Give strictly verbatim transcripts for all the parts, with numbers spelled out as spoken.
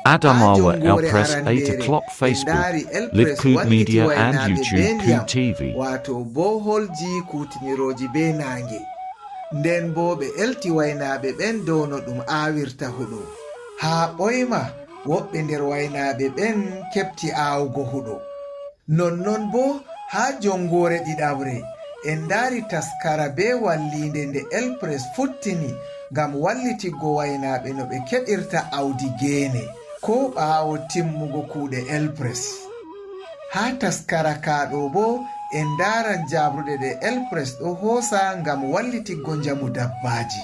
Adamawa El Press eight o'clock. Facebook, Live Cube Media and YouTube, Cube T V. Wato boholji kutinirooji be naange. Nden boo ɓe elti waynaaɓe ɓen dow no ɗum aawirta huɗo. Haa ɓoyma, woɓɓe nder waynaaɓe ɓen keɓti aawugo huɗo. Nonnon boo, haa jonngoore ɗiɗawre, en ndaari taskara bee walliinde nde El Press futtini ngam wallitiggo waynaaɓe no ɓe keɓirta awdi geene, koo ɓaawo timmugo kuuɗe El Press. Haa taskara kaa ɗoo boo, en ndaaran jaabruɗe ɗe El Press ɗo hoosa ngam wallitiggo njamu dabbaaji.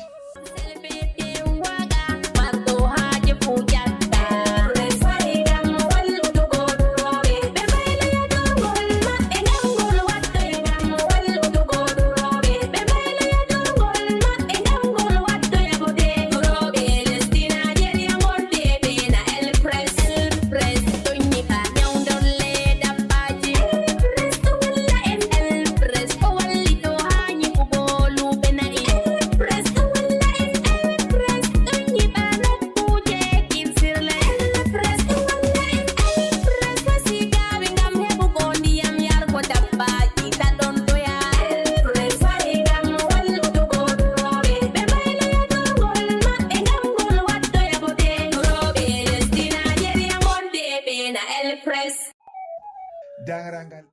Dangrangal.